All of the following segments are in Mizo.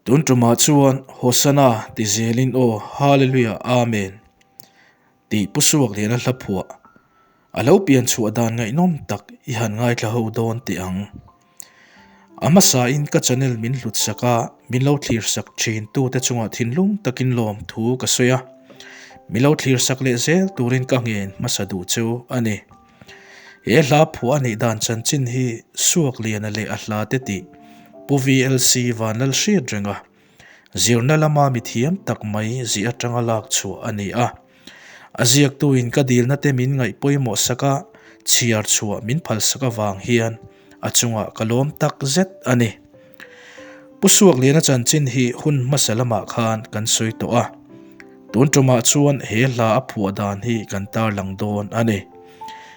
Tun tumah chuan Hosanna ti zelin aw Hallelujah Amen tih Pu Suakliana hla phuah a lo pian chhuah dan ngaihnawm tak i han ngaithla ho dawn teh ang. A hmasain ka channel min hlut sak a, min lo thlir sak thin tute chungah thinlung takin lawm thu ka sawi a, min lo thlir sak leh zel turin ka ngen hmasa duh chu a ni. He hla phuah a nih dan chanchin hi Suakliana leh a hla te tih Pu VLC Vanlal hriat reng a, zirna lama mi thiam tak mai zi atanga lak chhuah a ni a. A ziaktuin ka dilna te min ngaih pawimawh sak a, chhiar chhuah min phal sak avang hian a chungah ka lawm tak zet a ni. Pu Suakliana chanchin hi hun hmasa lamah khan kan sawi tawh a, tun tumah chuan he hla a phuah dan hi kan tarlang dawn a ni.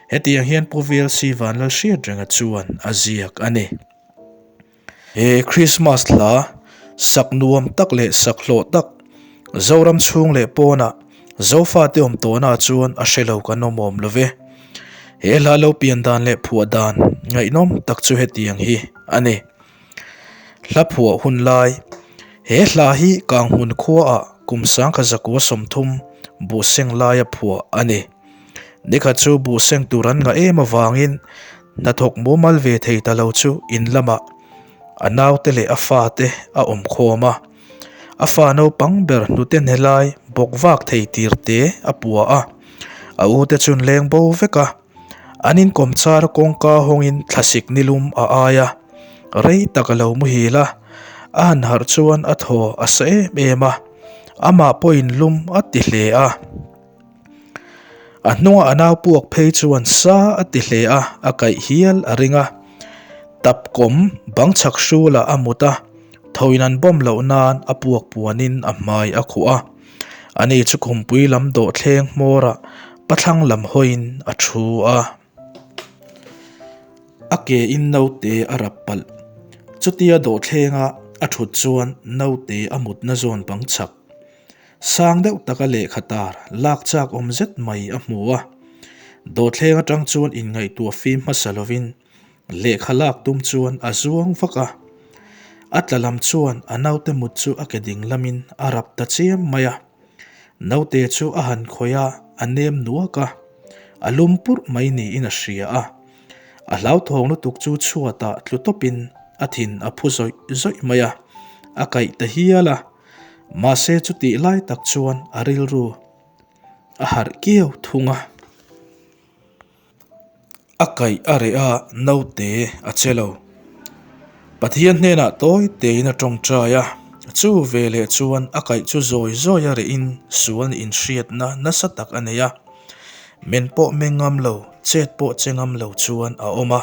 Hetiang hian Pu VLC Vanlalhriatrenga chuan a ziak a ni. He Krismas hla sak nuam tak leh sak hlawh tak Zoram chhung leh pawnah Zofate awm tawhnaah chuan a hre lo kan awm awm lo ve. He hla lo pian dan leh phuah dan ngaihnawm tak chu hetiang hi a ni. Hla phuah hun lai, He hla hi Kanghmun khuaah kum sangkha zakua 30 buhseng laia phuah a ni. Nikhat chu buhseng tur an ngah em avangin hnathawk mumal ve thei ta lo chu in lamah a naute leh a fate a awm khawm a. A fa naupang ber hnute hne lai bawk vak thei tir te a pua a, a ute chun leng bo vek a. An inkawm char kawngka hawngin thlasik nilum a ai a, rei tak a lo muhil a, a han harh chuan a thaw a sa em em a, amah pawhin lum a ti hle a. A hnunga a nau puak phei chuan sa a ti hle a, a kaih hial a ring a. Tap kawm bang chhak hrulah a mut a, thoin an bawm loh nan a puak puanin a hmai a khuh a. Ani chu khumpui lam dawhthleng hmawrah pathlang lam hawiin a thu a. A ke in naute a rap palh. Chutia dawhthlenga a thut chuan naute a mutna zawn bang chhak. Sang deuh taka lehkha tar lak chak awm zet mai a hmu a. Dawhthleng atang chuan inngaihtuah fim hmasa lovin lehkha lak tum chuan a zuang vak a. A tla lam chuan a naute mut chu a ke ding lamin a rap ta chiam mai a. Naute chu a han khawih a, a nem nuak a. A lum purh mai niin a hria a. A hlauthawng lutuk chu chhuatah tlu tawpin a thin a phu zawih zawih mai a. A kaih ta hial a. Mahse chutih lai tak chuan a rilru a harh kiau thung a. A kaih a reh a, naute a che lo. Pathian hnenah tawi tein a tawngtai a, chu veleh chuan a kaih chu zawi zawi a rehin sual nih inhriatna nasa tak a nei a. Men pawh meng ngam lo, chet pawh che ngam lo chuan a awm a.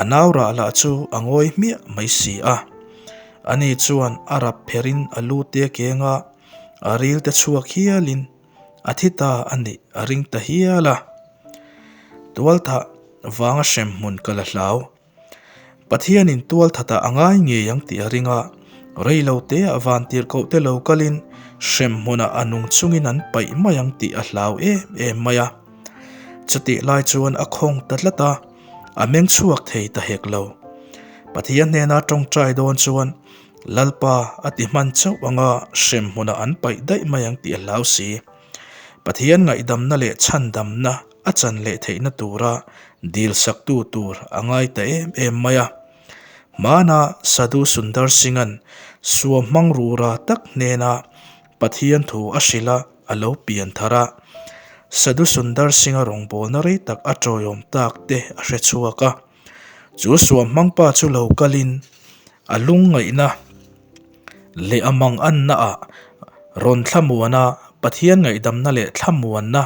A nau rah lah chu a ngawi hmiah mai si a. Ani chuan a rap pherin a lu te keng a, a ril te chhuak hialin a thi ta a nih a ring ta hial a. Tualthah vanga hrem hmun ka la hlau. Pathianin tualthatah a ngai ngei ang tih a ring a, rei lo teah vantirhkoh te lo kalin hrem hmunah a nung chungin an paih mai ang tih a hlau em em mai a. Chutih lai chuan a khawng ta tlat a. A meng chhuak thei ta hek lo. Pathian hnena tawngtai dawn chuan Lalpa a ti hman chauh anga hrem hmunah an paih daih mai ang tih a hlau si. Pathian ngaihdamna leh chhandamna a chan leh theihna tura dil saktu tur a ngai ta em em mai a. Hmana Sadhu Sundar Singh-a'n suam hmang rura tak hnena Pathian thu a hrilh a, a lo pian thar a. Sadhu Sundar Singh-a rawngbawlna rei tak a tawiawm tak te a hre chhuak a. Chu suam hmangpa chu lo kalin a lungngaihna leh a manganna ah rawn thlamuan a, Pathian ngaihdamna leh thlamuanna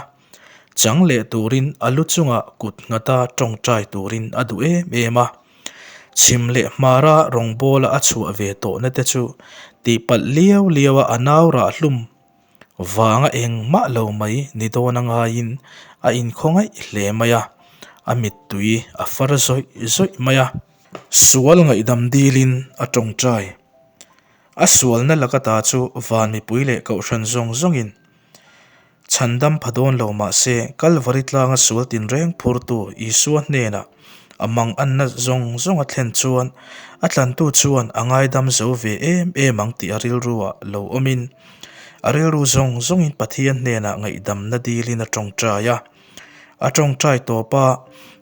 chang leh turin a lu chungah kut nghata tawngtai turin a duh em em a. Chhim leh hmara rawngbawla a chhuah ve tawhna te chu tihpalh liau liau a a nau rah hlum vanga engmah lo mai ni dawn a ngaiin a inkhawngaih hle mai a, a mittui a far zawih zawih mai a. Sual ngaihdam dilin a tawngtai. A sualna laka ta chu van mipui leh kohhran zawng zawngin Chhandam pha dawn lo mah se, Kalvari tlanga sual tinreng phurtu Isua hnenah A manganna zawng zawng a thlen chuan a tlantu chuan a ngaidam zo ve em em ang tih a rilruah lo awmin a rilru zawng zawngin Pathian hnenah ngaihdamna dilin a tawngtai a. A tawngtai tawp a,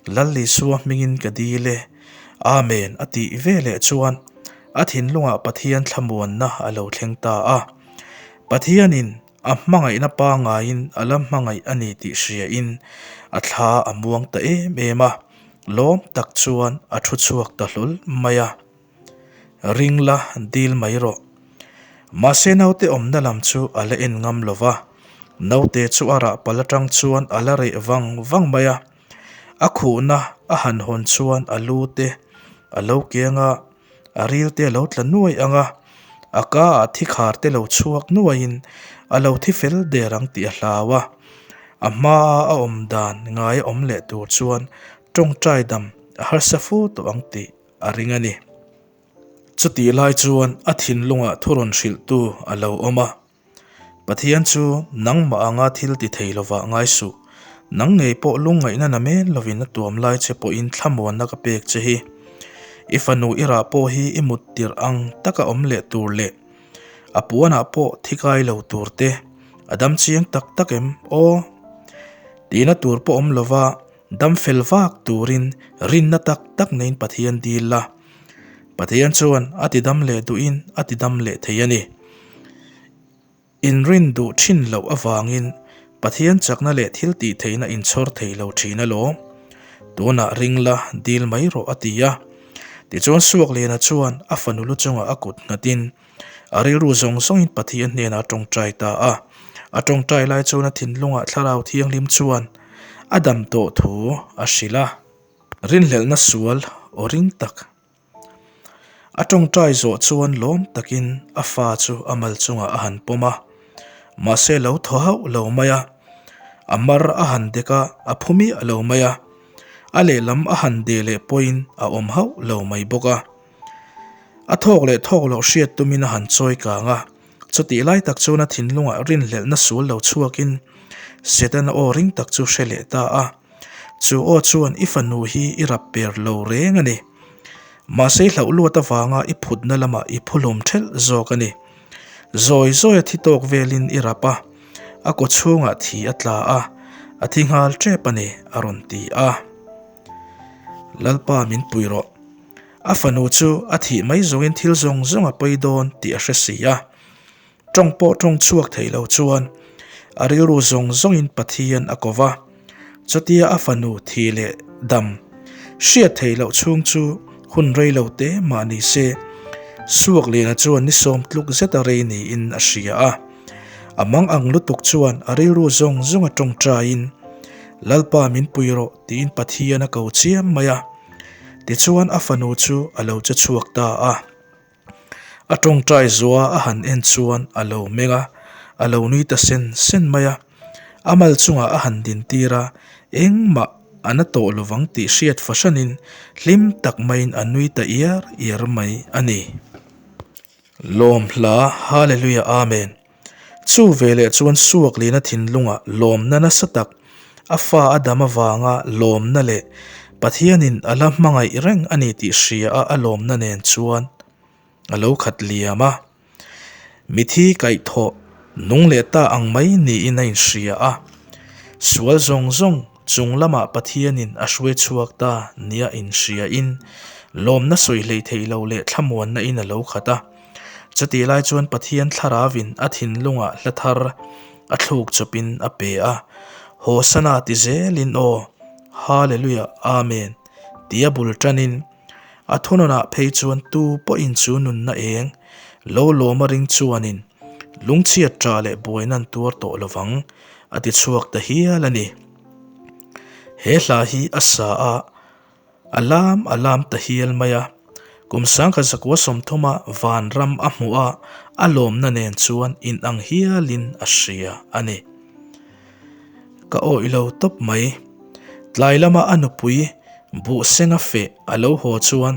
Lal Isua hmingin ka dil e, Amen a tih veleh chuan a thinlungah Pathian thlamuanna a lo thleng ta a. Pathianin A hmangaihna pangaiin a la hmangaih a ni tih hriain a thla a muang ta em em a, lawm tak chuan a thu chhuak ta hlawl mai a. Ring la dil mai rawh. Mahse naute awmna lam chu a la en ngam lo va, naute chu a rah pal atang chuan a la reh vang vang mai a. A khuhna a han hawn chuan a lu te a lo keng a. A ril te a lo tla nuai ang a, a ka ah thi khar te lo chhuak nuaiin a lo thi fel der ang tih a hlau a. A hmaa a awm dan ngai a awm leh tur chuan tawngtai dam a harsa fu tawh ang tih a ring a ni. Chutih lai chuan a thinlungah thu rawn hrilhtu a lo awm a. Pathian chu nangmah anga thil ti thei lovah ngai suh. Nang ngei pawh lungngaihna na men lovin a tuam lai che pawhin thlamuanna ka pek che hi. I fanu i rah pawh hi i mut tirh ang taka awm leh tur leh a puanah pawh thi kai lo tur te a dam chiang tak tak em aw? Tihna tur pawh awm lova dam fel vak turin rinna tak tak neiin Pathian dil la. Pathian chuan a ti dam leh duhin a ti dam leh thei a ni. Inrin duh thin loh avangin Pathian chakna leh thil tih theihna inchhawr thei lo thin alawm. Tunah ring la dil mai rawh a ti a. Tichuan Suakliana chuan a fanu lu chungah a kut nghatin a rilru zawng zawngin Pathian hnenah a tawngtai ta a. A tawngtai lai chuan a thinlungah Thlarau Thianghlim chuan a dam tawh thu a hrilh a. Rinhlelhna sual aw ring tak. A tawngtai zawh chuan lawm takin a fa chu a mal chungah a han pawm a, mahse lo thaw hauh lo mai a, a mar a han dek a, a phu miah lo mai a, a lehlam a han deh leh pawhin a awm hauh lo mai bawk a. A thawk leh thawk loh hriat tumin a han chawi kang a, chutih lai tak chuan a thinlungah rinhlelhna sual lo chhuakin Setana aw ring tak chu hre leh ta a. Chu aw chuan i fanu hi i rap per lo reng a ni. Mahse i hlauh luat avanga i phutna lamah i phuhlawm thelh zawk a ni. Zawi zawi a thi tawk velin i rap a, a kaw chhungah thi a tla a, a thi nghal tep a ni, a rawn ti a. Lalpa min pui rawh. A fanu chu a thih mai zawngin thil zawng zawng a pawi dawn tih a hre si a. Tawng pawh tawng chhuak thei lo chuan a rilru zawng zawngin Pathian a ko va, chutia a fanu thi leh dam hriat theih loh chhung chu hun rei lo te mah ni se, Suakliana chuan ni sawm tluk zeta rei niin a hria a. A mang ang lutuk chuan a rilru zawng zawng a tawngtaiin, Lalpa min pui rawh tiin Pathian a ko chiam mai a. Tichuan a fanu chu a lo che chhuak ta a. A tawngtai zuah a han en chuan a lo meng a, a lo nui ta sen sen mai a. A mal chungah a han din tir a, engmah a na tawh lovang tih hriat fahranin hlim tak maiin a nui ta iar iar mai a ni. Lawm hla Hallelujah Amen. Chu veleh chuan Suaklina thinlungah lawmna nasa tak, a fa a dam avanga lawmna leh Pathianin a la hmangaih reng a ni tih hria a a lawmna nen chuan a lo khat liam a. Mithi kaihthawh nung leh ta ang mai niin a inhria a. Sual zawng zawng chung lamah Pathianin a hruai chhuak ta nia inhriain lawmna sawi hlei theih lo leh thlamuanna in a lo khat a. Chutih lai chuan Pathian thlarauin a thinlungah hla thar a thluk chawpin a pe a, Hosana ti zelin aw, Hallelujah, Amen, tia bul tanin a thunawnah phei chuan tu pawhin chu nunna eng lo lawm a ring chuanin lungchhiat tah leh buaina an tuar tawh lovang a ti chhuak ta hial a ni. He hla hi a sa a. A lam a lam ta hial mai a, kum sangkhat zakua sawmthuma vanram a hmuh a, a lawmna nen chuan inang hialin a hria a ni. Ka awih lo tawp mai. Tlai lama a nupui buhsenga feh a lo haw chuan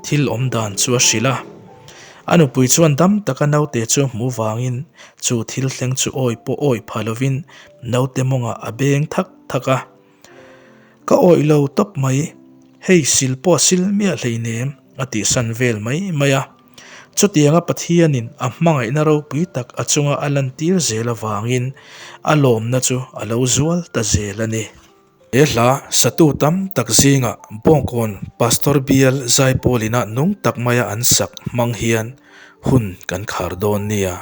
thil awm dan chu a hrilh a. A nupui chuan dam taka naute chu hmu vangin chu thil thleng chu awi pawh awi pha lovin naute mawngah a beng thak thak a. Ka awih lo tawp mai. Hei sil pawh a sil miah hleinem a tihsan vel mai mai a. Chutianga Pathianin a hmangaihna ropui tak a chunga a lantir zel avangin a lawmna chu a lo zual ta zel a ni. He hla satu tam tak zingah Bawngkawn Pastor Bial Zaipawlina nung tak maia an sak hmang hian hun kan khar dawn nia.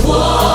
Khua.